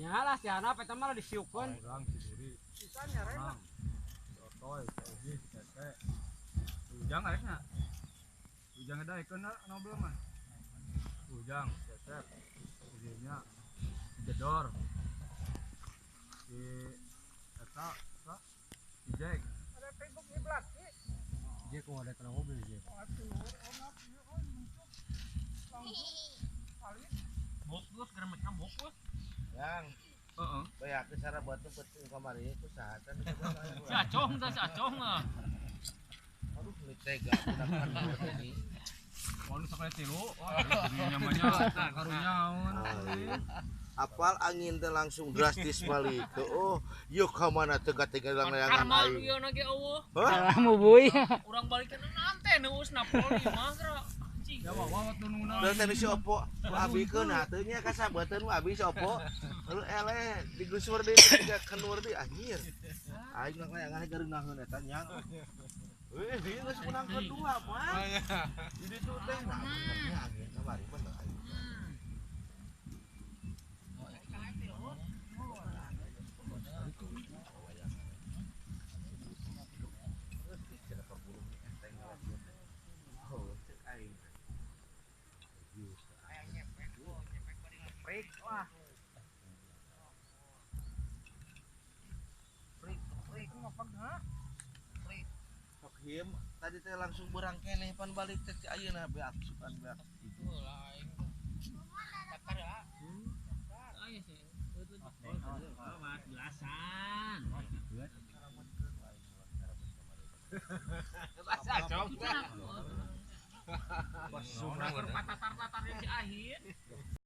Nya lah si Hanap eta mah disiukeun. Urang si Duri. Mang. Si Otoy, si Ogi, si Tete. Ujang arekna. Ujang ada ikeun ngobrol mah. Ujang, si Asep, si Dirinya, si Jedor. Si eta, si Jack. Ada Facebook ngiblat sih. Jack kok ada kena mobil Jack. Fokus geremekna fokus. Yang Heeh. bayak cara buat tuh penting kamari ku saha teh. Si Acong teh si Acong ah. Aduh, ini tega budak ini. Wah, nu sakali tilu. Wah, dirinya mah nya karunya naon. Apal angin teh langsung drastis balik. Oh, yuk ka mana teu katinggalan layangan Karma aing. ieu na ge eueuh. Hah? Kamu buy. Urang balikeun nante neusna poli mah geura. Anjing. Ya wah wah nunguna. Dan teh si Opo, ku abikeun nah teu nya kasabateun ku abi si Opo. Lalu eleh digusur deui tiga kenur deui anjir. Aing mah layangan gareunaheun eta nya. Wih, dia geus menang kedua, Pak. Jadi tuh teh nah benernya angin kamari bener aing. Him tadi teh langsung berang keneh pan balik teh ti ayeuna beak sukan beak. Ayo sih. Mas belasan. Pas acong. Tatar-tatar di akhir.